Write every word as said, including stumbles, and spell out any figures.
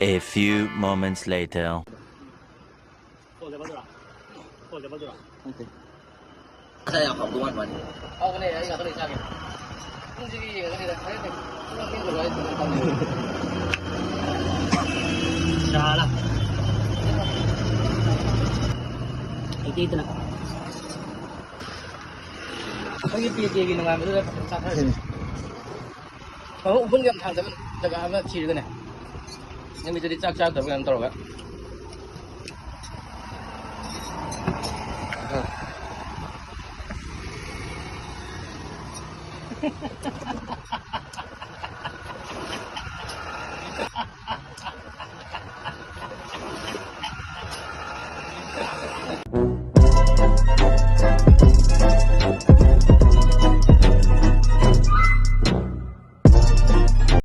A few moments later. ꯅꯠꯇꯦ꯫ ꯃꯁꯥ ꯌꯥꯝ ꯐꯕꯗꯣ ꯃꯥꯟꯕ ꯋꯥꯅꯤ꯫ ꯍꯥꯎꯕꯅꯦ, ꯑꯩ ꯉꯥꯛꯇ ꯂꯩ ꯆꯥꯒꯦ꯫ ꯄꯨꯡꯁꯤꯒꯤ ꯌꯦꯡꯉꯒꯅꯤꯗ, ꯍꯥꯏꯔꯛꯀꯦ꯫ ꯄꯨꯡ ꯑꯅꯤ ꯂꯣꯏꯔꯦ꯫ ꯆꯥꯔ꯫ ꯂꯩꯇꯦꯗꯅ꯫ ꯑꯩꯈꯣꯏꯒꯤ ꯄꯦ ꯀꯦꯒꯤ ꯅꯣꯡꯉꯥꯟꯕꯗꯨꯗ ꯐꯖꯅ ꯆꯥꯊꯔꯁꯤ꯫ ꯎꯝ꯫ ꯃꯐꯝ ꯎꯐꯨꯟ ꯌꯥꯝ ꯊꯥꯡꯗꯕ ꯖꯒꯥ ꯑꯃ ꯊꯤꯔꯒꯅꯦ꯫ ꯅꯨꯃꯤꯠꯇꯨꯗꯤ ꯆꯥꯛ ꯆꯥꯗꯕ ꯀꯩꯅꯣ ꯇꯧꯔꯒ꯫